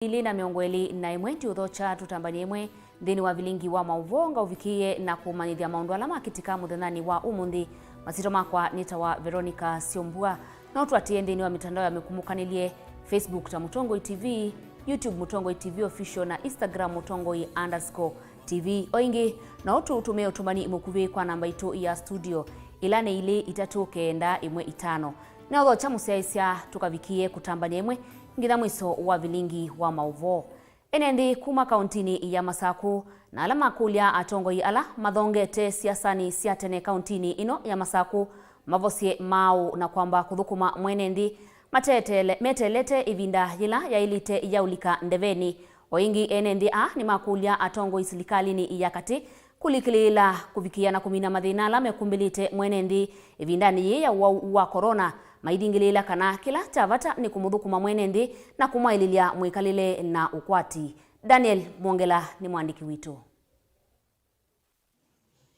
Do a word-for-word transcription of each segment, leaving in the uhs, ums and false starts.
Ilĩ na mĩongo ĩlĩ na ĩmwe, ndiũthokya tũtambany'e ĩmwe nthĩnĩ wa vilingi wa maũvoo, ngaũvikĩĩe na kũmanyĩthya maũndũ ala makĩtĩka mũthenyanĩ wa ũmũnthĩ. Masyĩtwa makwa nĩtawa Veronica Syombua. No tũatĩĩe nthĩnĩ wa mĩtandao ya mĩkumũkanĩlye, Facebook ta Mũtongoi T V, YouTube Mũtongoi T V Official, na Instagram Mũtongoi underscore T V. O ĩngĩ, no ũtũtũmĩe ũtũmani mũkuvĩ kwa namba itũ ya studio, ĩla nĩ ilĩ itatũ kenda ĩmwe itano. Nĩũthokya mũsyaĩĩsya tũkavikĩĩe kũtambany'a ĩmwe nginya mwĩso wa vilingi wa maũvoo. Ene nthĩ kuma kauntinĩ ya Masakũ na ala makũlya atongoi ala mathongete siasanĩ sya tene kauntinĩ ĩno ya Masakũ mavosye maaũ na kwamba kũthũkũma mwene nthĩ mateteele-, meteelete ĩvinda yĩla yaĩlĩte ya ũlika ndevenĩ. O ĩngĩ, ene nthĩ aa nĩmakũlya atongoi silikalĩnĩ ya katĩ kũlikĩlĩĩla kũvikĩa na kũmina mathĩna ala mekumbĩlĩte mwene nthĩ ĩvindanĩ yĩĩ ya ũwau wa corona, maithingĩlĩĩla kana kĩla kya vata nĩ kũmũthũkũma mwene nthĩ na kũmwaĩlĩlya mwĩkalĩle na ũkwati. Daniel Mwongela nĩ mwandĩki witũ.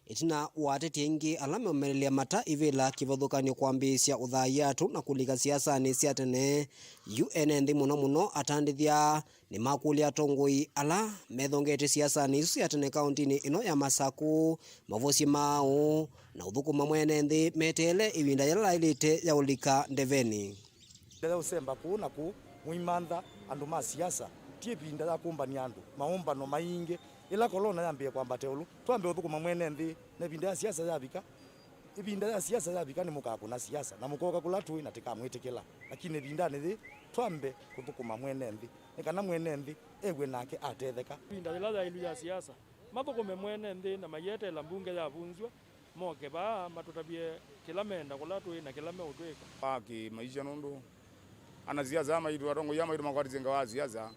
Ĩtina wa ateti aingĩ ala meũmĩlĩlya mata ivĩla kĩvathũkany'o kwambĩĩsya ũthayĩatũ na kũlika siasanĩ sya tene, yu ene nthĩ mũno mũno atandĩthya nĩmakũlya atongoi ala methongete siasanĩ isu sya tene kauntinĩ ĩno ya Masakũ mavosye maaũ na ũthũkũma mwene nthĩ meteele ĩvinda yĩla yaĩlĩte ya ũlika ndevenĩ. Ĩvinda ya ũsemba kũũ na kũũ, mũimantha andũ ma siasa, ti ĩvinda ya kũmbany'a andũ maũmbano maingĩ. Ĩla corona yambĩĩe kwambata ĩũlũ, twambe ũthũkũma mwene nthĩ, na ĩvinda ya siasa yavika, ĩvinda ya siasa yavika nĩmũkakũna siasa na mũkooka kũla tũĩ na tĩkamwĩtĩkĩla. Lakini ĩvindanĩ yĩĩ, twambe kũthũkũma mwene nthĩ nĩ kana mwene nthĩ ew'e nake atetheka. Ĩvinda yĩla yaĩlu ya siasa, mathũkũme mwene nthĩ na mayeteela mbunge yavunzw'a, moke vaa matũtavye kĩla menda, kũla tũĩ na kĩla meũtwĩka. Wa kĩmaisha, nũndũ anasiasa aa maitũ, atongoi aa maitũ makwatisye ngewa ya siasa,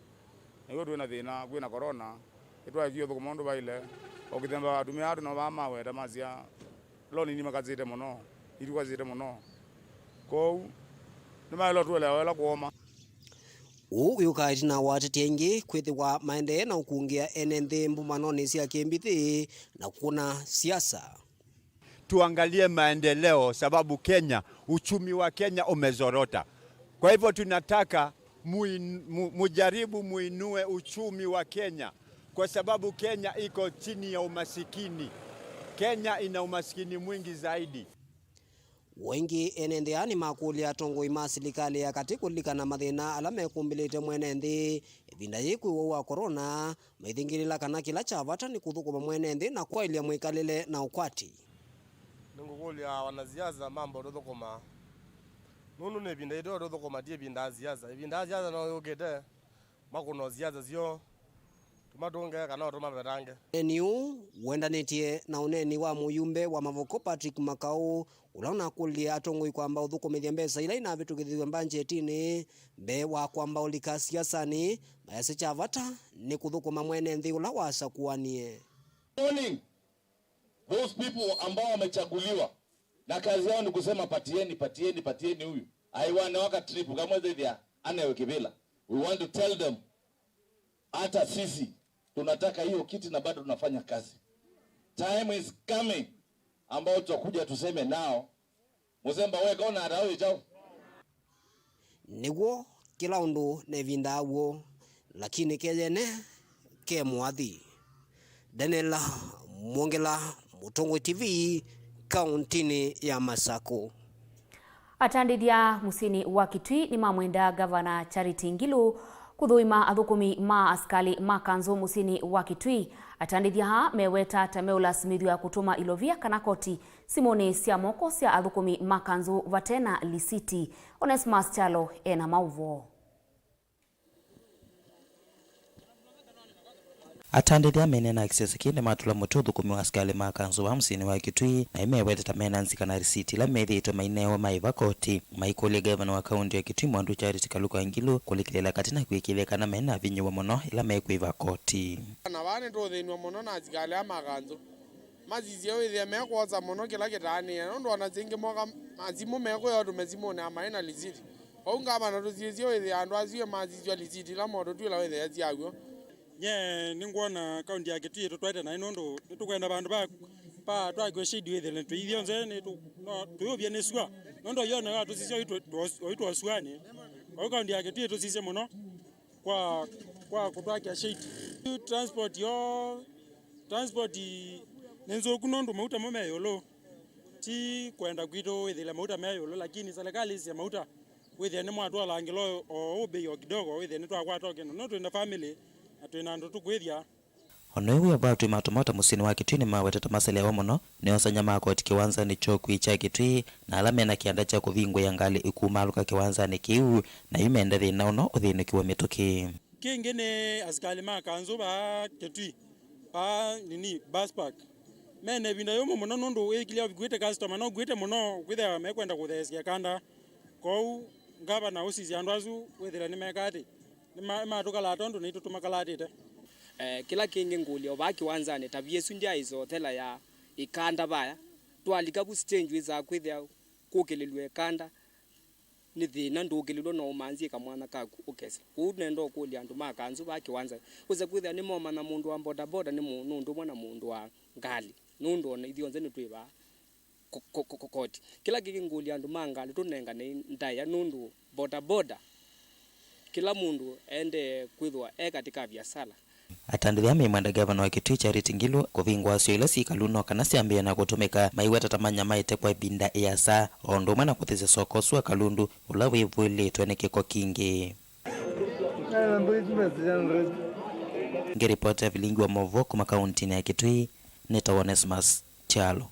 na yu twĩ na thĩna, kwĩ na corona, nĩtwaekie ũthũkũma ũndũ vaĩle. O kĩthemba atumĩa aa twĩ nao vaa maweta masya, loan nimakasĩte mũno, itukasĩte mũno. Kwoou nĩmaĩlwe tũelewa ĩla kũoma. Ũu wĩũkaa ĩtina wa ateti aingĩ kwĩthĩwa maendee na ũkungĩa ene nthĩ mbũmbanonĩ sya kĩmbithĩ na kũna siasa. Tuangalie maendeleo, sababu Kenya, uchumi wa Kenya umezorota. Kwa hivyo tunataka muin-, mu-, mujaribu muinue uchumi wa Kenya, kwa sababu Kenya iko chini ya umasikini. Kenya ina umasikini mwingi zaidi. Yu ĩngĩ, ene nthĩ aa nĩmakũlya atongoi ma silikalĩ ya katĩ kũlilikana mathĩna ala mekumbĩlĩte mwene nthĩ ĩvinda yĩĩ kwĩ ũwau wa corona, maithingĩlĩla kana kĩla kya vata nĩ kũthũkũma mwene nthĩ na kwaĩlya mwĩkalĩle na ũkwati. Nĩngũkũlya wanasiasa mambe ũtũthũkũma, nũndũ nĩ ĩvinda yĩtũ ũtũthũkũma, ti ĩvinda ya siasa. Ĩvinda ya siasa no yũkĩte, makũna siasa syoo, tũmatũnge kana o tũmavetange. Ũneeni ũũ ũendanĩtye na ũneeni wa mũyumbe wa Mavoko Patrick Makau, ũla ũnakũlilye atongoi kwamba ũthũkũmĩthya mbesa ila inavĩtũkĩthĩw'e mbanjetinĩ mbee wa kwamba ũlika siasanĩ, mayasya kya vata nĩ kũthũkũma mwene nthĩ ũla wasakũanie. Warning. Those people ambao wamechaguliwa na kazi yao ni kusema patieni, patieni, patieni huyu. Aiwanewaka trip, kamwezethia anewe kivila. We want to tell them, hata sisi tunataka hiyo kiti na bado tunafanya kazi. Time is coming ambao tutakuja tuseme nao, Mũsemba weka ona ata ũĩ kyaũ? Nĩw'o, kĩla ũndũ nevindaa w'o, lakini keyene ke mũathi. Daniel Mwongela, Mũtongoi T V, kauntinĩ ya Masakũ. Atandĩthya mũsyĩnĩ wa Kitui nĩmamwenda Ngavana Charity Ngilu kũthũima athũkũmi ma asikalĩ ma kanzũ mũsyĩnĩ wa Kitui. Atandĩthya aa meweta ta meũlasimĩthw'a kũtũma ilovia kana koti simũnĩ sya moko sya athũkũmi ma kanzũ vate na lisiti. Onesmus Kyalo e na maũvoo. Atandĩthya menena kĩsese kĩĩ nĩmatũla mũtĩ ũthũkũmi wa asikalĩ ma kanzũ vaa mũsyĩnĩ wa Kitui, na ĩmeweta ta mena nzika na lisiti ila methĩĩtwe maineewa maĩva koti. Maikũlya ngavana wa kaunti ya Kitui Mwandu Charity Kaluka Ngilu kũlikĩlĩla katĩ na kwĩkĩĩthya kana mena vinyĩwa mũno ĩla mekwĩva koti. Na vaa nĩtũũthĩnw'a mũno na asikalĩ aa ma kanzũ. Masisye wĩthĩe mekwosa mũno kĩla kĩtaanĩe, nũndũ ona syĩngĩ moka masimũ mekũya ũtũme simũnĩ na maĩ na lisiti. Kwoou ngavana tũsisye wĩthĩe andũ asu masisya lisiti ila motũtw'ĩla wĩthĩe syaw'o. Nyie nĩngwona kaunti ya Kitui ĩtũtwaĩte naĩ nũndũ nĩtũkwenda vandũ va, va twakwe shade wĩthĩe nĩtwĩ ithyonthe nĩtũ-, no, tũyũvya nĩ sua. Nũndũ yona watũsisya oitũ, oitũ osuanĩ. Kwoou kaunti ya Kitui ĩtũsisye mũno kwa Kwa kũtwakĩa shade. Transport yo, transport nĩ nzũku nũndũ mauta mo me ĩũlũ. Ti kwenda kwitũ wĩthĩle mauta me ĩũlũ, lakini serikali ĩsisye mauta wĩthĩe nĩmwatwalangĩla o ũu bei o kidogo, wĩthĩe nĩtwakwata o kĩndũ. No twĩ na family na twĩ na andũ tũkwĩthya. O na ĩu wĩ o vaa twĩmatũmata mũsyĩnĩ wa Kĩtui nĩmawetete maselew'a mũno nĩ osany'a ma koti kĩwanzanĩ kya ũkui kya Kĩtui na ala mena kĩanda kya kũvingũĩa ngalĩ ikuumaalũka kĩwanzanĩ kĩu, na yu mende thĩna ũno ũthĩnũkĩw'a mĩtũkĩ. Kĩngĩ nĩ asikalĩ ma kanzũ vaa Kĩtui, vaa nini, bus park. Mena ĩvinda yũmũ mũno nũndũ wĩkilya ũvikuĩte customer, no ũkuĩte mũno, kwĩthĩawa mekwenda kũtheesya kanda. Kwoou ngavana ũsisya andũ asu wĩthĩle nĩmeka atĩ nĩma-, nĩmatũkalata ũndũ naitũ tũmakalatĩte. Eh, kĩla kĩngĩ ngũlya o vaa kĩwanzanĩ, tavia ĩsu ndyaĩsa ũthela ya ĩkanda vaya. Twalika vu stage wĩsaa kwĩthĩa kũkĩlĩlw'a ĩkanda nĩ thĩna, ndũkĩlĩlw'a no ũmanthie kamwana kaku ũkese. Kwoou nenda ũkũlya andũ ma kanzũ vaa kĩwanzanĩ, wĩsa kwĩthĩa nĩmomanya mũndũ wa bodaboda nĩ mũ-, nũndũ ũmwe na mũndũ wa ngalĩ, nũndũ ona ithyonthe nĩtwĩ vaa ko-, ko-, ko-, ko-, koti. Kĩla kĩngĩ ngũlya andũ ma ngalĩ tũnengane ndaĩa nũndũ bodaboda, kĩla mũndũ aendee kwĩthĩwa e katĩ ka viasala. Atandĩthya meimwenda ngavana wa Kĩtui Charity Ngilu kũvingũa syo ila syĩ Kalundu no kana syambĩĩe na kũtũmĩka, maiweta ta manyamaĩte kwa ĩvinda ĩasa, o ũndũ ũmwe na kũthesya soko ũsu wa Kalundu ũla wĩvũĩlĩtwe nĩ kĩko kingĩ. Ngĩripota vilingi wa maũvoo kuma kauntinĩ ya Kĩtui, nĩtawa Onesmus Kyalo.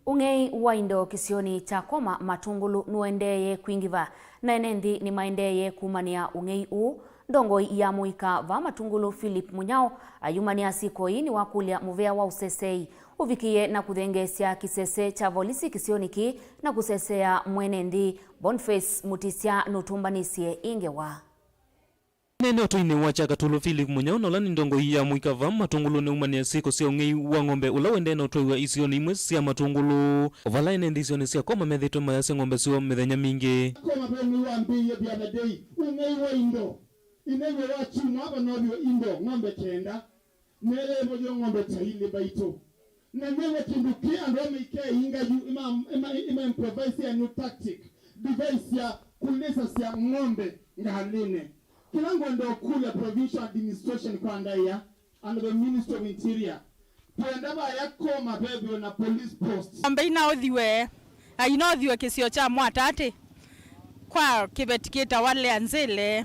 Ũng'ei wa indo kĩsionĩ kya Koma Matũngũlũ nũendeeye kwingĩva, na ene nthĩ nĩmaendeeye kumanĩa ũng'ei ũũ. Ndongoi ya mũika vaa Matũngũlũ Philip Mũnyao ayumanĩa syĩko ii nĩwakũlya mũvea wa ũsesei ũvikĩe na kũthengeesya kĩsese kya volisi kĩsionĩ kĩĩ na kũsesea mwene nthĩ. Boniface Mutisya nũtũmbanĩsye ĩ ngewa. Nene ũtũinĩ wa Kyakatũlũ Philip Mũnyao, na ũla nĩ ndongoi ya mũika vaa Matũngũlũ, nĩumanĩa syĩko sya ũng'ei wa ng'ombe ũla ũendee na ũtwaĩwa isionĩ imwe sya Matũngũlũ, o vala ene nthĩ isionĩ sya Koma methĩĩtwe mayasya ng'ombe syoo mĩthenya mingĩ. Koma ve ũng'ei wambĩĩie the other day, ũng'ei wa indo. Ĩnew'e wa kyumwa vanooviwe indo, ng'ombe kenda. Nĩyeevoywe ng'ombe ta ilĩ mbaitũ. Na nĩw'e kĩndũ kĩ andũ amwe ikeeinga yu ima, ima, ima improvise a new tactic, device ya kũlĩsasya ng'ombe ngalĩnĩ. Kĩla ngwenda ũkũlya provincial administration kwa ndaĩa, and the Ministry of Interior, twenda vaya Koma vethĩwe na police post. Ng'ombe inaũthiwe, ainaũthiwe kĩsio kya Mwatatĩ kwa kĩveti kĩtawa Lea Nzĩle,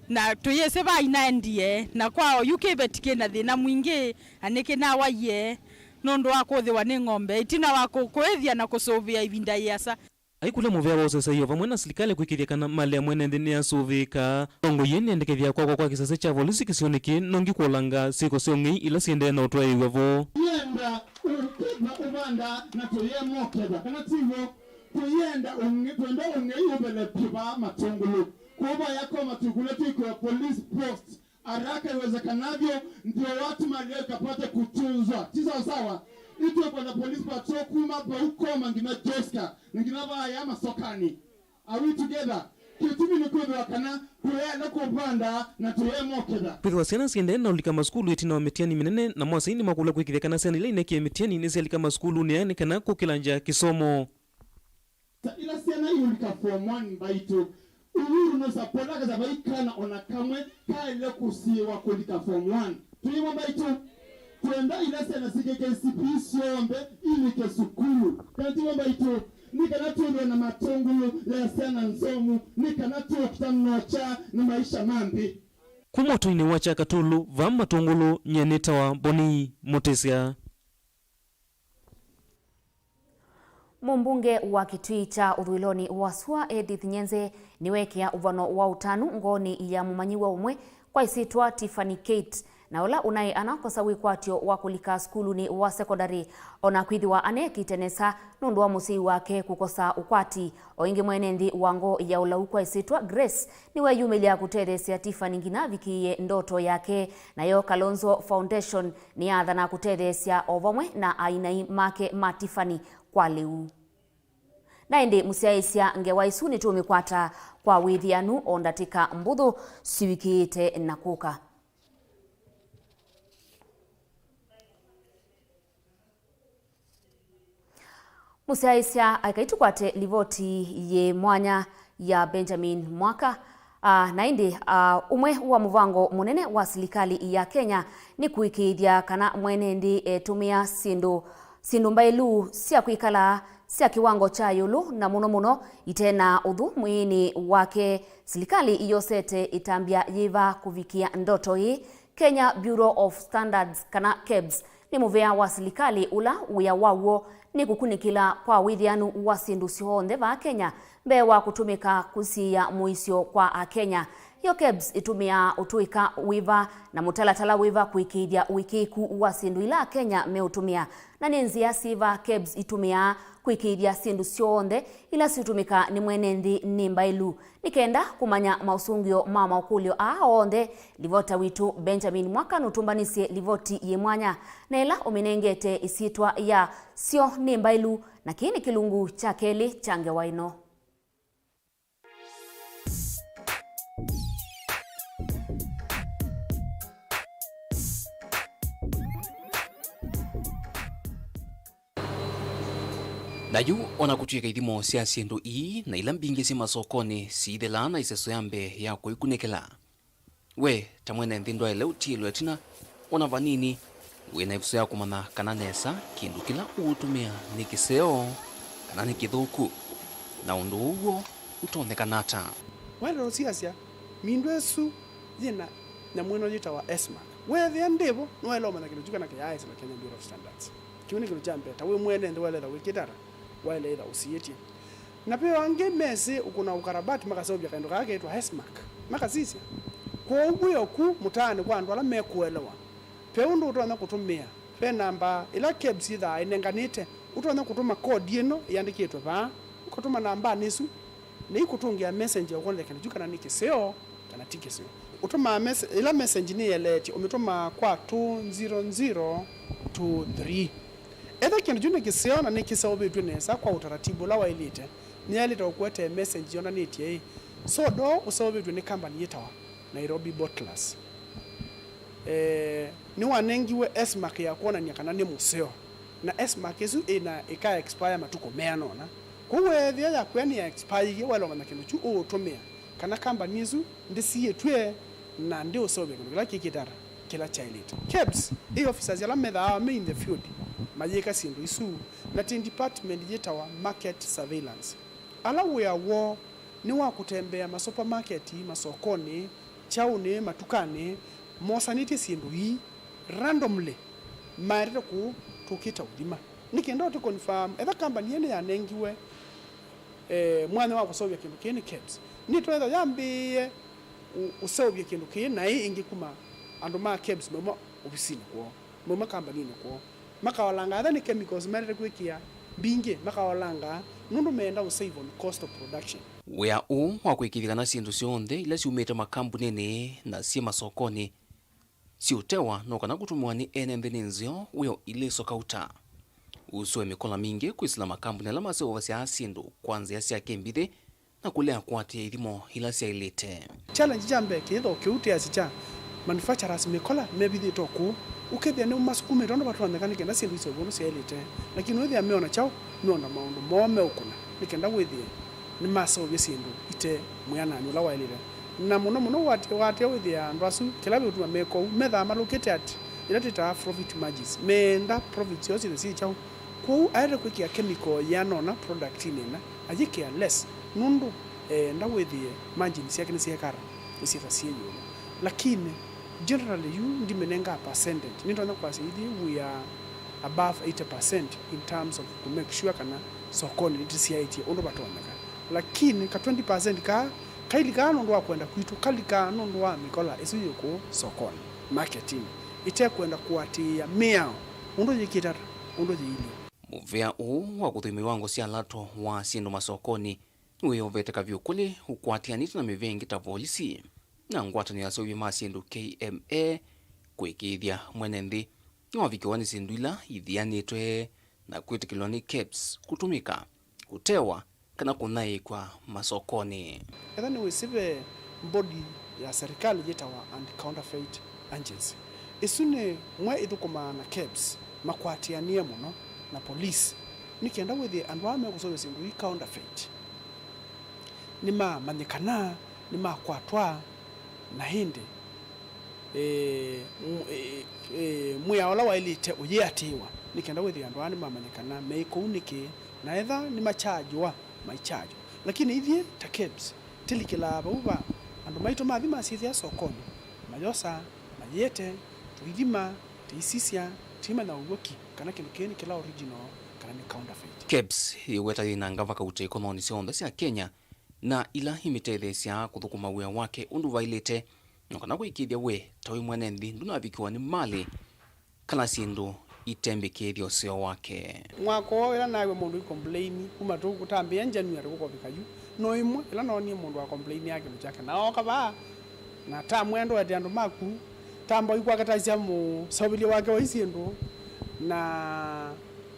na tũyĩsĩ vaa inaendie, na kwa oyu kĩveti kĩna thĩna mwingĩ, na nĩkĩnawaie nũndũ wa kũthĩwa nĩ ng'ombe, ĩtina wa kũ-, kũĩthya na kũsũvĩa ĩvinda yĩasa. Aikũlya mũvea wa ũsesei o vamwe na silikalĩ kwĩkĩthya kana malĩ ya mwene nthĩ nĩyasũvĩĩka. Ndongoi ĩĩ nĩendekethya kwakwa kwa kĩsese kya volisi kĩsionĩ kĩĩ nongi kũolanga syĩko sya ũng'ei ila siendee na ũtwaĩĩw'a vo. Yenda ũketha ũvanda na tũyemoketha, kana tivo? Tũyenda ũng'e-, twenda ũng'ei ũvele vyũ vaa Matũngũlũ. Kũu vaya Koma twĩkũlya twĩkĩwa police post haraka iwezekanavyo, ndio watu mali yao ikapate kutunzwa. Ti sawa sawa? Itwe kwenda police patrol kuma vau Koma nginya Joska, na nginya vaya Masokani. Are we together? Kĩtumi nĩ kwĩthĩwa kana tũyaenda kũvanda na tũyemoketha. Kwĩthĩwa syana siendee na ũlika masukulu ĩtina wa mĩtiani mĩnene, na mwasyai nĩmakũlwa kwĩkĩthya kana syana ila inekie mĩtiani nĩsyalika masukulunĩ aya nĩ kana kũkĩlangya kĩsomo. Ta ila syana iũlika form one mbaitũ, Uhuru nũsapota akasya vai kana o na kamwe kaĩle kũsiĩĩwa kũlika form one. Tũyĩw'a mbaitũ? Twenda ila syana syĩ K K C P E syonthe ilike sukulu. Kana tiw'o mbaitũ? Nĩ kana twĩthĩwe na Matũngũlũ ya syana nzomu, nĩ kana tũũkita nokya na maisha ma nthĩ. Kuma ũtũinĩ wa Kyakatũlũ, vaa Matũngũlũ, nyie nĩtawa Boni Mũtĩsya. Mũmbunge wa Kĩtui kya ũthũĩlonĩ wa sua, Edith Nyenze, nĩweekĩa ũvano wa ũtanu ngoonĩ ya mũmanyĩw'a ũmwe kwa ĩsyĩtwa Tiffany Kate, na ũla ũnaĩ anakosa wĩkwatyo wa kũlika sukulunĩ wa sekondalĩ, o na kwĩthĩwa aneekĩte nesa nũndũ wa mũsyai wake kũkosa ũkwati. O ĩngĩ, mwene nthĩ wa ngoo ya ũlau kwa ĩsyĩtwa Grace nĩweeyumĩlya kũtetheesya Tiffany nginya avikĩĩe ndoto yake. Nayo Kalonzo Foundation nĩyaathana kũtetheesya o vamwe na ainaĩ make ma Tiffany kwa lĩu. Na ĩndĩ mũsyaĩĩsya ngewa ĩsu nĩtũũmĩkwata kwa wĩthĩanu o ndatĩka mbũthũ sivikĩĩte na kũka. Mũsyaĩĩsya aikai tũkwate livoti yĩ mwanya ya Benjamin Mwaka. Ah, na ĩndĩ, ah, ũmwe wa mũvango mũnene wa silikalĩ ya Kenya nĩ kũĩkĩĩthya kana mwene nthĩ etũmĩa syĩndũ, syĩndũ mbaĩlu sya kwĩkala sya kĩwango kya ĩũlũ, na mũno mũno ite na ũthũ mwĩĩnĩ wake. Silikalĩ ĩyosete ĩtambya yĩva kũvikĩa ndoto ĩĩ? Kenya Bureau of Standards, kana KEBS, nĩ mũvea wa silikalĩ ũla wĩa waw'o nĩ kũkunĩkĩla kwa wĩthĩanu wa syĩndũ syonthe vaa Kenya mbee wa kũtũmĩka kũsiĩĩa mũisyo kwa Akenya. Yo KEBS ĩtũmĩaa ũtũĩka wĩva na mũtalatala wĩva kũĩkĩĩthya ũĩkĩĩku wa syĩndũ ila Akenya meũtũmĩa, na nĩ nzĩa syĩva KEBS itũmĩaa kũĩkĩĩthya syĩndũ syonthe ila siũtũmĩka nĩ mwene nthĩ nĩ mbaĩlu? Nĩ kenda kũmanya maũsũngĩo ma maũkũlyo aa onthe, livota witũ Benjamin Mwaka nũtũmbanĩsye livoti yĩ mwanya, na ĩla ũmĩnengete ĩsyĩtwa ya Syo nĩ Mbaĩlu, na kĩĩ nĩ kĩlungu kya kelĩ kya ngewa ĩno. Na yu, o na kũtw'ĩka ithimo sya syĩndũ ii na ila mbingĩ syĩ masokonĩ siithĩlaa na ĩseso ya mbee ya kũikunĩkĩla, we ta mwene nthĩ ndwaĩle ũtiĩlwa ĩtina o na vanini. Wĩ na ĩvuso ya kũmanya kana nesa kĩndũ kĩla ũũtũmĩa nĩ kĩseo kana nĩ kĩthũku, na ũndũ ũũ w'o ũtonyekana ata? Waĩle ũsiasya, mindũ ĩsu yĩ na nyamũ ĩno yĩtawa S mark. Weethĩa ndĩvo, nĩwaĩle ũmanya kĩndũ kyu kana kĩyaĩsĩ na Kenya Bureau of Standards. Kĩu nĩ kĩndũ kya mbee. Ta wĩ mwene nthĩ waĩle wĩkĩte ata? Waĩle ĩtha ũsiĩtye. Na ve o angĩ mesĩ ũkũna ũkarabati makaseũvya kaĩndũ kaa keĩtwa S mark. Makasisya. Kwoou wĩ o ku mũtaanĩ kwa andũ ala mekũelewa, ve ũndũ ũtonya kũtũmĩa. Ve namba ĩla KEBS yĩthaa ĩnenganĩte, ũtonya kũtũma kodi ĩno ĩandĩkĩtwe vaa, ũkatũma nambanĩ ĩsu, na ikũtũngĩa message ya ũkwonethya kĩndũ kyu kana nĩ kĩseo kana ti kĩseo. Ũtũmaa mes-, ĩla message nĩyeleetye, ũmĩtũmaa kwa two zero zero two three. Etha kĩndũ kyu nĩ kĩseo na nĩkĩseũvĩtw'e nesa kwa ũtaratibu ũla waĩlĩte, nĩyaĩlĩte ũkũetee message yonanĩtye ĩ, soda ũũ ũseũvĩtw'e nĩ kambani yĩtawa Nairobi Bottlers. Eh, nĩwanengiwe S mark ya kwonany'a kana nĩ mũseo, na S mark ĩsu ĩna ĩka expire matukũ meana ũna. Kwoou weethĩa yaku ya nĩ ya expire, waĩle ũmanya kĩndũ kyu ũũtũmĩa, kana kambani ĩsu ndĩsiĩtw'e na ndĩũseũvya kĩndũ kĩla kĩkĩte ata, kĩla kyaĩlĩte. KEBS ĩ officers ala methaa me in the field mayĩka syĩndũ isu, na ti department yĩtawa market surveillance. Ala wĩa woo nĩ wa kũtembea masupamaketi, masokonĩ, kyaũnĩ, matukanĩ, mosanĩtye syĩndũ ii randomly, maetete kũũ tũkĩte ũthima. Nĩ kenda ũtĩ confirm, etha kambani ĩĩ nĩyanengiwe, eh, mwanya wa kũseũvya kĩndũ kĩĩ nĩ KEBS, nĩtonya yambĩĩe ũ-, ũseũvya kĩndũ kĩĩ na ĩ ĩngĩ kuma andũ ma KEBS mauma ovisinĩ kwoo, mauma kambaninĩ kwoo. Makaolanga etha nĩ chemicals maendete kwĩkĩa mbingĩ, makaolanga nũndũ meenda ũ save on cost of production. Wĩa ũũ wa kũĩkĩĩthya kana syĩndũ syonthe ila syumĩte makambunĩnĩ na syĩ masokonĩ siũtewa no kana kũtũmĩwa nĩ ene nthĩ nĩ nzeo wĩo ilĩso kauta. Ũsu e mĩkola mingĩ kwĩsĩla makambuni ala maseũvasya syĩndũ kwa nzĩa sya kĩmbithĩ na kũlea kũatĩĩa ithimo ila syaĩlĩte. Challenge kya mbee kĩthĩo kĩu tĩasya kya manufacturers mĩkola mevithĩte o kũu, ũkethĩa nĩmasukumĩte ũndũ vatonyeka nĩ kenda syĩndũ iseũvwe ũndũ syaĩlĩte, lakini wĩthĩa meona kyaũ, meona maũndũ moo meũkũna nĩ kenda wĩthĩe nĩmaseũvya syĩndũ ite mwĩananĩ ũla waĩlĩte. Na mũno mũno ũatĩĩa wĩthĩa andũ asu kĩla vĩũtuma meka ũu, methaa malũkĩte at ĩla twĩtaa profit margins, meenda profit syoo syĩthwe syĩ kyaũ. Kwoou aete kwĩkĩa chemical yĩana ũna productinĩ ĩna, ayĩkĩa less, nũndũ eenda wĩthĩe margin syake nĩsyeekara, nĩsyĩtha syĩ ĩũlũ. Lakini generally yu ndimĩnengaa percentage, nĩndonya kwasya ithyĩ we are above eighty percent in terms of kũ make sure kana sokonĩ nĩtĩsyaĩtye ũndũ vatonyeka. Lakini ka twenty percent kaa kailikaa nũndũ wa kwenda kwitũ, kalikaa nũndũ wa mĩkola ĩsu yĩ kũũ sokonĩ, marketinĩ, ĩtekwenda kũatĩĩa mĩao ũndũ yĩkĩte ata, ũndũ yĩilyĩ. Mũvea ũũ wa kũthũima iwango sya lato wa syĩndũ masokonĩ nĩwĩyovete kavyũ kũlĩ ũkwatĩanĩte na mĩvĩa ĩngĩ ta volisi na ngwatanĩo ya aseũvya ma syĩndũ K M A kũĩkĩĩthya mwene nthĩ nĩwavikĩwa nĩ syĩndũ ila ithianĩtwe na kwĩtĩkĩlwa nĩ KEBS kũtũmĩka, kũtewa, kana kũnyaĩĩkw'a masokonĩ. Etha nĩwĩsĩ ve mbodi ya serikali yĩtawa Anti-Counterfeit Agency. Ĩsu nĩ mwe ĩthũkũmaa na KEBS makwatĩanĩe mũno na police nĩ kenda wĩthĩe andũ aa mekũseũvya syĩndũ ii counterfeit nĩmamanyĩkana nĩmakwatwa, na ĩndĩ, e, m-, e, e, mwĩao ũla waĩlĩte ũyĩatĩĩwa, nĩ kenda wĩthĩe andũ aa nĩmamanya kana meĩ kũu nĩkĩ, na etha nĩmakyajwa, maikyajwa. Lakini ithyĩ ta KEBS, tĩlikĩlaa vau va andũ maitũ mathi masyĩthĩa sokonĩ, mayosa, mayĩete, tũithima, tĩisisya, tĩimanya ũw'o ki kana kĩndũ kĩĩ nĩ kĩla original kana nĩ counterfeit. KEBS yĩweta yĩ na ngavaka ũtei kononĩ syonthe sya Kenya, na ila imĩtetheesyaa kũthũkũma wĩa wake ũndũ vaĩlĩte, na kana kũĩkĩĩthya we ta wĩ mwene nthĩ ndũnavikĩwa nĩ malĩ kana syĩndũ itembĩkĩĩthya ũseo wake. Mwaka ũũ ĩla naĩw'a mũndũ aikomplaini kuma tũkũtambĩĩa January kũkovika yu, no ĩmwe ĩla noonie mũndũ akomplaini ya kĩndũ kyake, na ooka vaa, na tamwĩa ndũete andũ maku, tamba ũikwaka tasya mũseũvĩlye wake wa isyĩndũ, na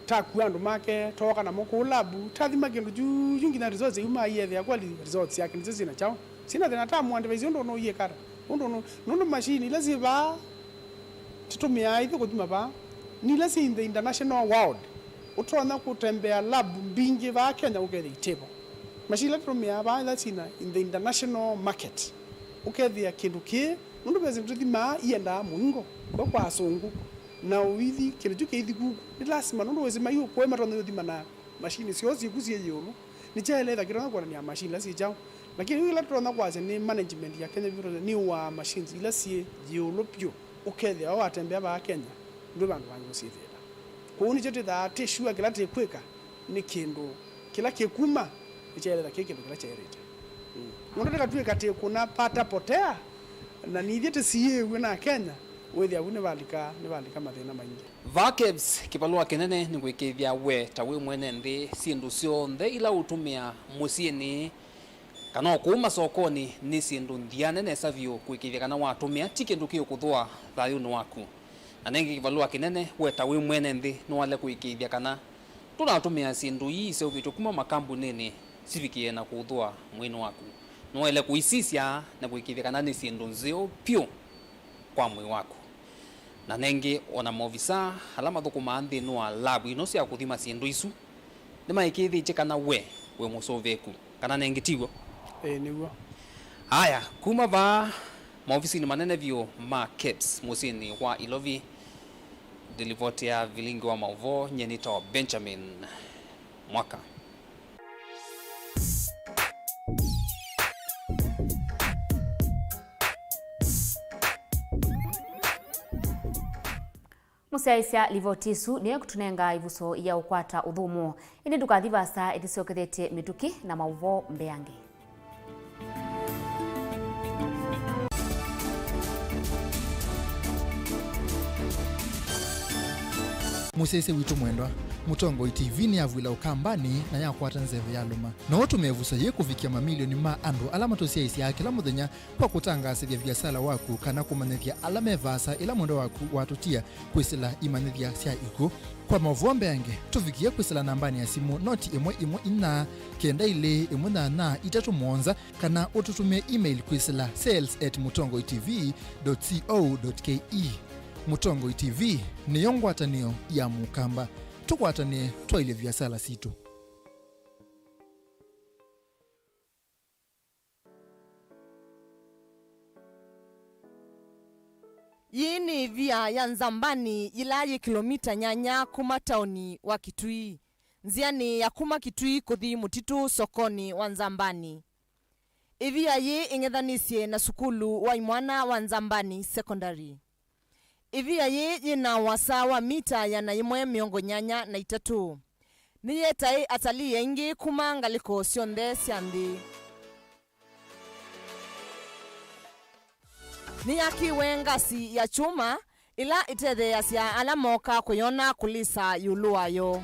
takua andũ make, tooka namo kũu labu, tathima kĩndũ kyuyu nginya results iuma, aiethĩa kweli results syake nĩsyo syĩna kyaũ, syĩna thĩna, tamũandĩvaisye ũndũ ũnũyĩka ata, ũndũ ũnũ, nũndũ machine ila syĩ vaa tũtũmĩaa ithyĩ kũthima vaa, nĩ ila syĩ in the international world. Ũtonya kũtembea labu mbingĩ vaa Kenya ũkethĩa itĩvo. Machine ila tũtũmĩaa vaa ila syĩna in the international market, ũkethĩa kĩndũ kĩĩ, nũndũ ve syĩndũ tũthimaa iendaa mũingo, kwa, kwa asũngũ. Na ũithi, kĩndũ kyu kĩithi kuku, nĩ lasima, nũndũ wĩsĩ maiũkũĩ matonya ũthima na machine syoo syĩku syĩ ĩũlũ. Nĩkyaĩle ĩtha kĩtonya kwonany'a machine ila syĩ kyaũ. Lakini yu ĩla tũtonya kwasya nĩ management ya Kenya Bureau, nĩ wa machines ila syĩ ĩũlũ vyũ, ũkethĩa watembea vaa Kenya, ndwĩ vandũ vangĩ ũsyĩthĩĩla. Kwoou nĩkyo twĩthaa twĩ sure kĩla tĩkwĩka nĩ kĩndũ kĩla kĩkuma, nĩkyaĩle ĩtha kĩ kĩndũ kĩla kyaĩlĩte. Mm. Mũndũ ndakatw'ĩka tĩkũna pata potea, na nithyĩ tĩsiĩĩw'e na Kenya, wĩthĩa vu nĩvalika, nĩvalika mathĩna maingĩ. Vaa KEBS, kĩvalũa kĩnene nĩ kũĩkĩĩthya we ta wĩ mwene nthĩ, syĩndũ syonthe ila ũtũmĩaa mũsyĩnĩ kana o kũu masokonĩ nĩ syĩndũ nthĩane nesa vyũ kũĩkĩĩthya kana watũmĩa ti kĩndũ kĩũkũthũa thayũnĩ waku. Na nengĩ kĩvalũa kĩnene, we ta wĩ mwene nthĩ nĩwaĩle kũĩkĩĩthya kana ndũnatũmĩa syĩndũ ii iseũvĩtw'e kuma makambunĩnĩ sivikĩe na kũũthũa mwĩĩnĩ waku. Nĩwaĩle kũisisya na kũĩkĩĩthya kana nĩ syĩndũ nzeo vyũ kwa mwĩĩ waku. Na nengĩ, o na maovisaa ala mathũkũmaa nthĩnĩ wa lavu ino sya kũthima syĩndũ isu nĩmaĩkĩĩthĩtye kana we wĩ mũsũvĩĩku, kana nengĩ tiw'o? Ĩĩ, nĩw'o. Aya, kuma vaa maovisinĩ manene vyũ ma KEBS mũsyĩnĩ wa Ilovi, ndilivoti ya vilingi wa maũvoo, nyie nĩtawa Benjamin Mwaka. Mũsyaĩĩsya livoti ĩsu nĩyo ĩkũtũnenga ĩvuso ya ũkwata ũthũmũo. Ĩndĩ ndũkathi vaasa, ĩthisyokethetye mĩtũkĩ na maũvoo mbeange. Mũsyaĩĩsya witũ mwendwa, Mũtongoi T V nĩyavw'ĩla ũkambanĩ na yakwata nzeve yalũma. No ũtũme ĩvuso yĩĩ kũvikĩa mamilioni ma andũ ala matũsyaĩĩsyaa kĩla mũthenya kwa kũtangaasĩthya viasala waku kana kũmanyĩthya ala me vaasa ĩla mwendwa waku watũtia kwĩsĩla imanyĩthya sya ikw'ũ. Kwa maũvoo mbeange, tũvikĩe kwĩsĩla nambanĩ ya simũ noti ĩmwe ĩmwe inya, kenda ilĩ ĩmwe nyanya itatũ mũonza, kana ũtũtũmĩe email kwĩsĩla sales at mũtongoi T V dot co dot K E. Mũtongoi T V nĩyo ngwatanĩo ya Mũkamba. Tũkwatanĩe twaĩlye viasala sitũ. Yĩĩ nĩ ĩvia ya Nzambani yĩla yĩ kĩlomita nyanya kuma taoni wa Kitui, nzĩanĩ ya kuma Kitui kũthi Mũtitũ sokonĩ wa Nzambani. Ĩvia yĩĩ ĩng'ethanĩsye na sukulu wa imwana wa Nzambani Secondary. Ĩvia yĩĩ yĩ na ũasa wa mita ĩana yĩmwe mĩongo nyanya na itatũ. Nĩyetae atalii aingĩ kuma ngalĩko syonthe sya nthĩ. Nĩyakĩwe ngasi ya kyũma ĩla ĩtetheeasya ala mooka kũyona kũlisa ĩũlũ wayo.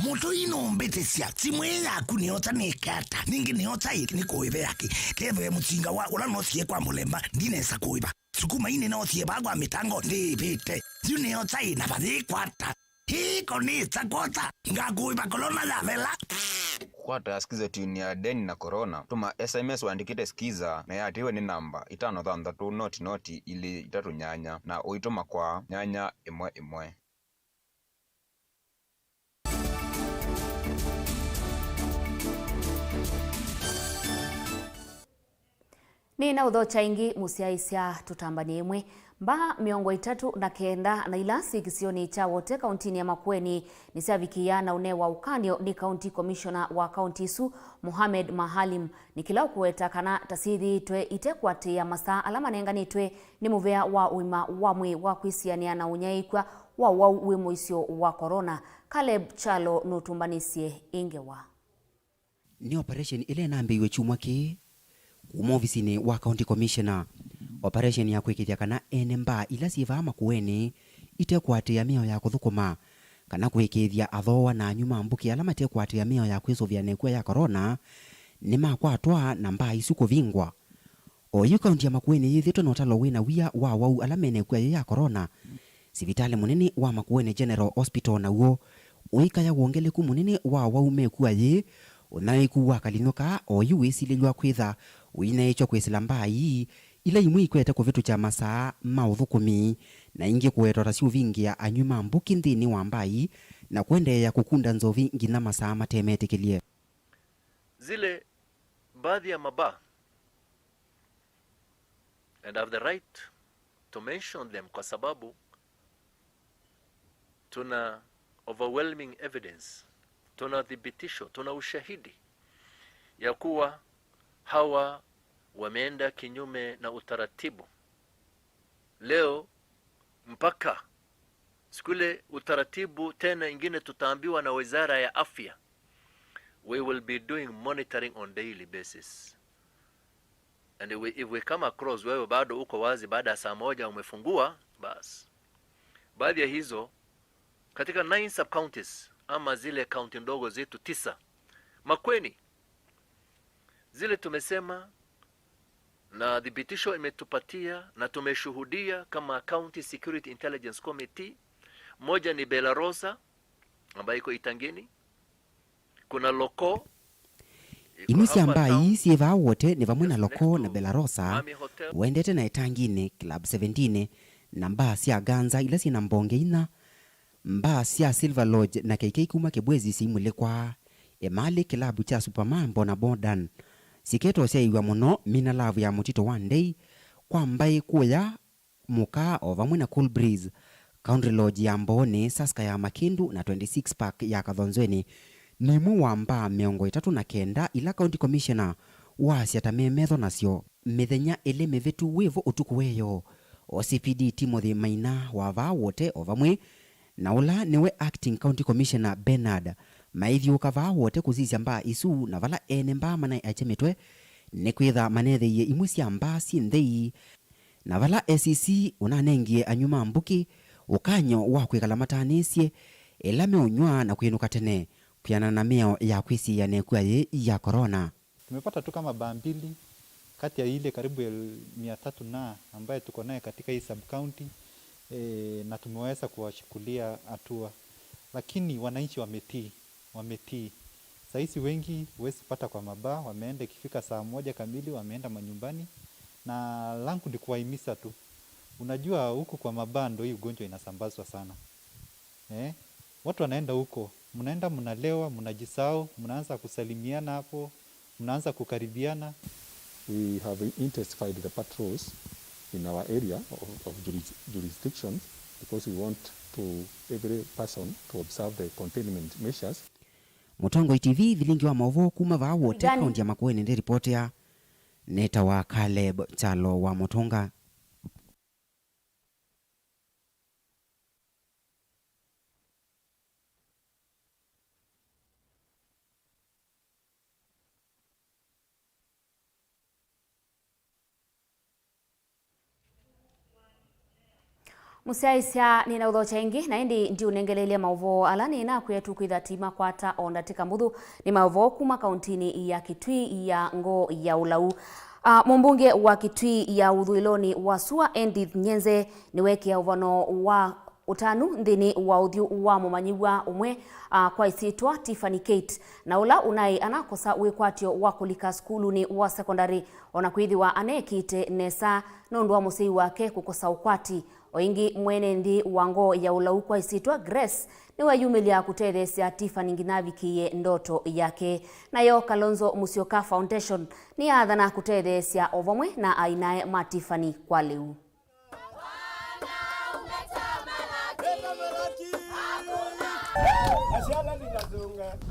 Mũtũi nũmbĩtĩsya, simũ ĩĩ yaku nĩyosa nĩke ata? Ningĩ nĩyosa ĩ nĩkũĩve yake? Kethĩwe mũsinga wa ũla noosie kwa mũlemba, ndinesa kũĩva. Sukuma ii nĩnoosie vaa kwa mĩtango, ndĩĩvĩte. Yu nĩyosa ĩ na vayĩkwata. Hii konĩsa kwosa, ngakũĩva kolona yavela. Kwata sikiza tune ya Deni na Corona. Tũma S M S wandĩkĩte sikiza na yatĩwe nĩ namba itano thanthatũ noti noti ilĩ itatũ nyanya na ũitũma kwa nyanya ĩmwe ĩmwe. Nĩ na ũthokya ĩngĩ mũsyaĩĩsya tũtambany'e ĩmwe. Mbaa mĩongo ĩtatũ na kenda na ila syĩ kĩsionĩ kya Wote kauntinĩ ya Makueni nĩsyavikĩĩa na ũnewa ũkany'o nĩ County Commissioner wa kaunti ĩsu, Mohamed Maalim. Nĩ kĩla ũkũweta kana ta syĩthĩĩtwe itekwatĩĩa masaa ala manenganĩtwe nĩ mũvea wa ũima wa mwĩĩ wa kwĩsianĩa na ũnyaĩĩkw'a wa ũwau wĩ mũisyo wa corona. Caleb Kyalo nũtũmbanĩsye ĩ ngewa. Nĩ operation ĩla ĩnambĩĩiwe kyumwa kĩĩ kuma ovisinĩ wa County Commissioner. Operation ya kwĩkĩĩthya kana ene mbaa ila syĩ vaa Makueni itekwatĩĩa mĩao ya kũthũkũma, kana kwĩkĩĩthya athooa na anyũ ma mbũkĩ ala matekwatĩĩa mĩao ya kwĩsũvĩa na ĩkw'a ya corona nĩmakwatwa na mbaa isu kũvingwa. O yu kaunti ya Makueni yĩthĩtwe na ũtalo wĩ na wia wa awau ala me na ĩkw'a yĩĩ ya corona. Sivitalĩ mũnene wa Makueni General Hospital naw'o ũikaya wongeleku mũnene wa awau me ĩkw'a yĩĩ. Ũnyaĩĩku wa kaling'o kaa o yu wĩsilĩlw'a kwĩtha ũinyaĩĩkya kwĩsĩla mbaa ii, ila imwe ikwete kũvĩtũkya masaa ma ũthũkũmi, na ingĩ kũwetwa ta syũvingĩa anyw'i ma mbũkĩ nthĩnĩ wa mbaa ii, na kũendeea kũkunda nzovi nginya masaa matemetĩkĩlye. Zile baadhi ya mabaa, and I have the right to mention them kwa sababu tuna overwhelming evidence, tuna thibitisho, tuna ushahidi ya kuwa hawa wameenda kinyume na utaratibu. Leo mpaka siku ile utaratibu tena ingine tutaambiwa na Wizara ya Afya. We will be doing monitoring on daily basis. And we, if we come across wewe bado uko wazi baada ya saa moja umefungua, basi. Baadhi ya hizo, katika nine sub-counties, ama zile kaunti ndogo zetu tisa, Makueni, zile tumesema na thibitisho imetupatia na tumeshuhudia kama County Security Intelligence Committee, moja ni Belarosa ambayo iko Itangeni, kuna Loko, iko imwe sya hapa mbaa town, ii syĩ vaa Wote nĩ vamwe na just next Loko na to Belarosa, Army Hotel. Wendete na Ĩtanginĩ, Club seventeen, na mbaa sya Ganza ila syĩ na mbonge inya, mbaa sya Silver Lodge na K K kuma Kibwezi syĩimulĩkwa. Ĩmalĩ kĩlavu kya Supermambo na Modern syĩketwe syaĩw'a mũno, Mina Love ya Mũtitũ wa Ndei, Kwa Mbaĩ Kũya, Mũkaa o vamwe na Cool Breeze, Country Lodge ya Mbooni, Saska ya Makindu na twenty-six Park ya Kathonzweni nĩ imwe wa mbaa mĩongo ĩtatũ na kenda ila County Commissioner waasya ta me metho nasyo. Mĩthenya ĩlĩ mĩvĩtu wĩ vo ũtukũ weyo, O C P D Timothy Maina wa vaa Wote o vamwe na ũla nĩwe Acting County Commissioner Bernard maithyũũka vaa Wote kũsisya mbaa isu, na vala ene mbaa manaĩ akye mĩtwe nĩkwĩtha manetheie imwe sya mbaa syĩ nthei, na vala A C C ũnanengie anywi ma mbũkĩ ũkany'o wa kwĩkala matanĩsye ĩla meũnyw'a na kwĩnũka tene kwĩanana na mĩao ya kwĩsiĩĩa na ĩkw'a yĩĩ ya corona. Tumepata tu kama baa mbili kati ya ile karibu el-, mia tatu na ambaye tuko naye katika hii sub-county, eh, na tumeweza kuwachukulia hatua. Lakini wananchi wametii, wametii. Saa hizi wengi huwezi pata kwa mabaa, wameenda ikifika saa moja kamili, wameenda manyumbani. Na langu ni kuwahimiza tu. Unajua huku kwa mabaa ndo hii ugonjwa inasambazwa sana. Eh? Watu wanaenda huko, mnaenda mnalewa, mnajisahau, mnaanza kusalimiana hapo, mnaanza kukaribiana. We have intensified the patrols in our area of, of juris-, jurisdiction because we want to every person to observe the containment measures. Mũtongoi T V, vilingi wa maũvoo kuma vaa Wote, kaunti ya Makueni, ndĩripotea. Nĩtawa Caleb Kyalo wa Mũtũnga. Mũsyaĩĩsya, nĩnaũthokya ĩngĩ, na ĩndĩ ndiũnengeleelya maũvoo ala nĩnakwĩa tũkwĩtha ti makwata o ndatĩka mbũthũ. Nĩ maũvoo kuma kauntinĩ ya Kitui ya Ngoo ya Ũlau. Ah, mũmbunge wa Kitui ya ũthũĩlonĩ wa sua, Edith Nyenze, nĩweekĩa ũvano wa ũtanu nthĩnĩ wa ũthyũ wa mũmanyĩw'a ũmwe, ah, kwa ĩsyĩtwa Tiffany Kate, na ũla ũnaĩ anakosa wĩkwatyo wa kũlika sukulunĩ wa sekondalĩ, o na kwĩthĩwa aneekĩte nesa nũndũ wa mũsyai wake kũkosa ũkwati. O ĩngĩ, mwene nthĩ wa Ngoo ya Ũlau kwa ĩsyĩtwa Grace nĩweyumĩlya kũtetheesya Tiffany nginya avikĩĩe ndoto yake. Nayo Kalonzo Musyoka Foundation nĩyaathana kũtetheesya o vamwe na ainae ma Tiffany kwa lĩu.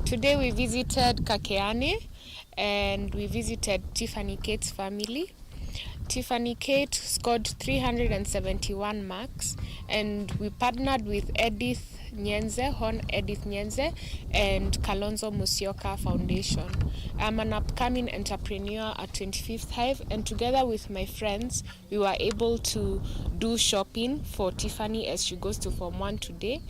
Today we visited Kakeani and we visited Tiffany Kate's family. Tiffany Kate scored three hundred and seventy-one marks, and we partnered with Edith Nyenze, Hon Edith Nyenze, and Kalonzo Musyoka Foundation. I'm an upcoming entrepreneur at twenty-fifth Hive, and together with my friends, we were able to do shopping for Tiffany as she goes to Form one today.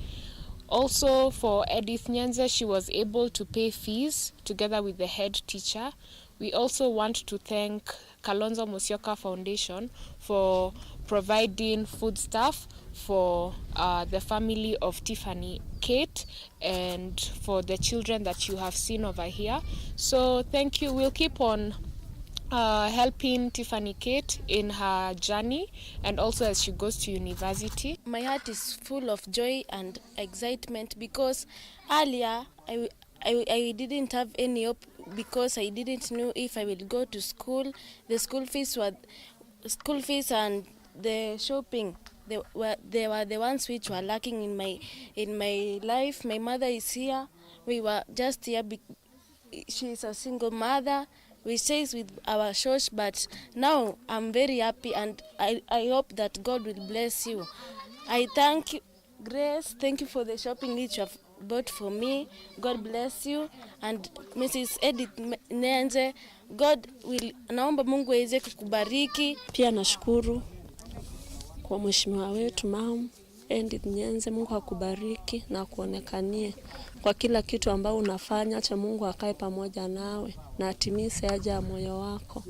Also, for Edith Nyenze, she was able to pay fees together with the head teacher. We also want to thank Kalonzo Musyoka Foundation for providing foodstuff for, uh, the family of Tiffany Kate and for the children that you have seen over here. So thank you. We'll keep on, uh, helping Tiffany Kate in her journey and also as she goes to university. My heart is full of joy and excitement because earlier I, I, I didn't have any hope because I didn't know if I will go to school. The school fees were, school fees and the shopping, they were, they were the ones which were lacking in my, in my life. My mother is here. We were just here be-, she is a single mother. We stays with our shosh, but now I'm very happy and I, I hope that God will bless you. I thank you, Grace, thank you for the shopping which you have bought for me. God bless you. And Missus Edith M-, Nyenze, God will, naomba Mungu aweze kukubariki. Pia nashukuru kwa mheshimiwa wetu, Mom Edith Nyenze, Mungu akubariki na akuonekanie kwa kila kitu ambao unafanya. Acha Mungu akae pamoja nawe na atimize haja ya moyo wako.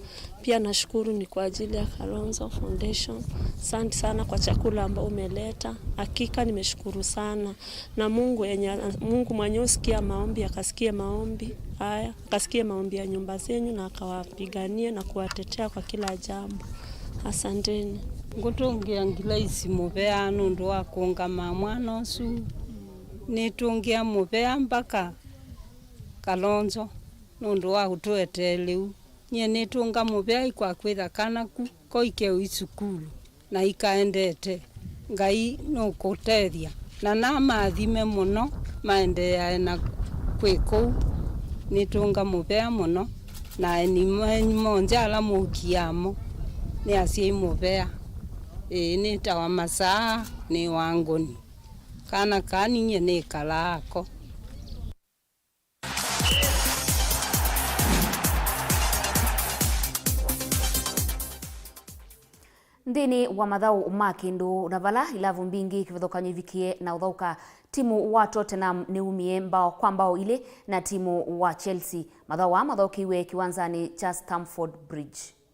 Pia nashukuru ni kwa ajili ya Kalonzo Foundation. Asante sana kwa chakula ambao umeleta. Hakika nimeshukuru sana. Na Mungu yenye, Mungu mwenye husikia maombi akasikie maombi haya, akasikie maombi ya nyumba zenyu na akawapiganie na kuwatetea kwa kila jambo. Asanteni. Ngũtũngĩa Ngilaici mũvea nũndũ wa kũũngama mwana ũsu. Nĩtũngĩa mũvea mpaka Kalonzo nũndũ wa ũtũetee lĩu. Nyie nĩtũnga mũvea kwa kwĩtha kana ku koike ũi sukulu na ikaendete. Ngai nũkũtethya na namaathime mũno maendeeae na kwĩ kũu. Nĩtũnga mũvea mũno na aeni menyu monthe ala mũkiamo nĩ asyai mũvea. Ĩĩ, nĩtawa Masaa, nĩ wa Ngoni. Kana kaa ninyie nĩkalaa ako. Nthĩnĩ wa mathaũ ma kĩndũ, na vala ilavu mbingĩ kĩvathũkany'o ivikie na ũthaũka, timu wa Tottenham nĩumie mbao kwa mbao ilĩ na timu wa Chelsea. Mathaũ aa mathaũkĩiwe kĩwanzanĩ kya Stamford Bridge.